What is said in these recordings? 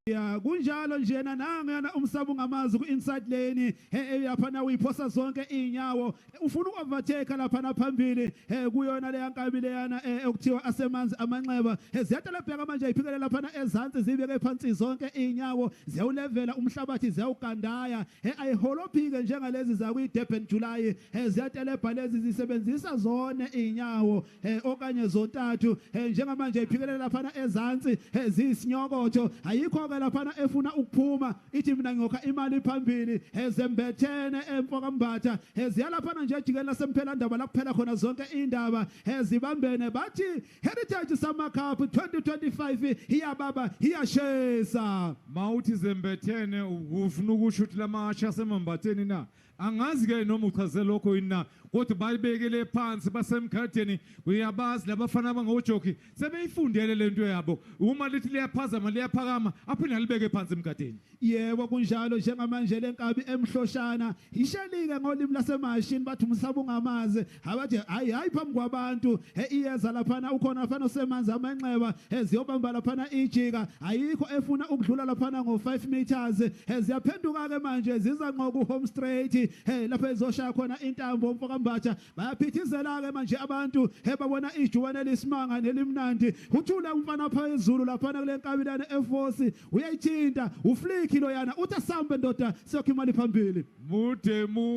Ya, kunjalo njena. Nangena umsaba ungamazi ku-inside lane. Laphana uyiphosa zonke iy'nyawo, ufuna uku-overtake laphana phambili kuyona leya nkabi leyana okuthiwa Asemanzi Amanxeba. Ziyatalabheka manje, ayiphikele laphana ezansi, zibeke phansi zonke iy'nyawo, ziyawulevela umhlabathi, ziyawugandaya. Ayiholophike njengalezi zakwi-Durban July. Ziyatelebha lezi, zisebenzisa zone iy'nyawo okanye zontathu. Njengamanje iphikelela laphana ezansi, ziyisinyokotho, ayikho-ke laphana efuna ukuphuma, ithi mina ngiyokha imali phambili. Zembethene emfokambatha, ziyalaphana nje ejikeni lasemphelandaba, la kuphela khona zonke iy'ndaba. Zibambene, bathi Heritage Summer Cup 2025 iyababa, iyashesa. Mawuthi zembethene, ufuna ukusho ukuthi lamasha asemambatheni na? Angazi ke noma uchaze lokho yini na, kodwa bayibekele phansi basemkhadeni. Uyabazi labafana abangojoki, sebeyifundele lento yabo. Uma lithi liyaphazama, liyaphakama, aphinde alibeke phansi emkhadeni. Yebo, kunjalo. Njengamanje lenkabi emhloshana ishelike, ngolimi lasemashini bathi umsaba ungamazi, abathi hayi hayi phambi kwabantu. Iyeza laphana, ukhona laphana osemanzi amanxeba. Ziyobamba laphana ijika, ayikho efuna ukudlula laphana ngo-5 meters. Ziyaphenduka ke manje, ziza ngqo ku-home straight, lapho ezoshaya khona intambo. Mfokambatsha, bayaphithizela ke manje abantu, babona ijuwane lisimanga nelimnandi. Uthule umfana phezulu laphana kule nkabi lana efosi, uyayithinta ufliki loyana, uthi asambe ndoda, siyokha imali phambili. Mude mude,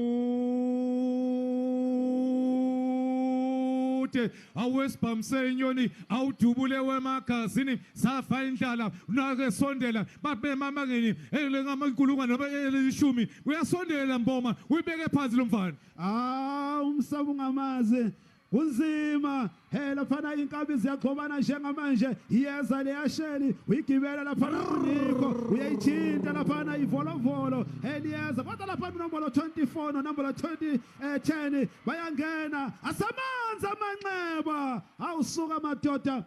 awesibhamu senyoni, awudubule wemagazini, safa indlala. Nake sondela, babe mamangeni elengamakulungwane noma elishumi. Uyasondela mboma, uyibeke phansi lo mfana. Ah, umsaba ungamazi kunzima. He, laphana inkabi ziyaxhobana njengamanje. Iyeza leyasheli, uyigibela laphana unikho, uyayithinta laphana ivolovolo eliyeza, kodwa laphana unombolo 24 nonombolo 20 10 bayangena. Asemanzi Amanxeba, awusuka madoda.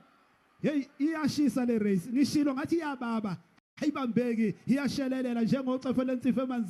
Hey, iyashisa le race, ngishilo ngathi iyababa, ayibambeki, iyashelelela njengocefe lensipho emanzini.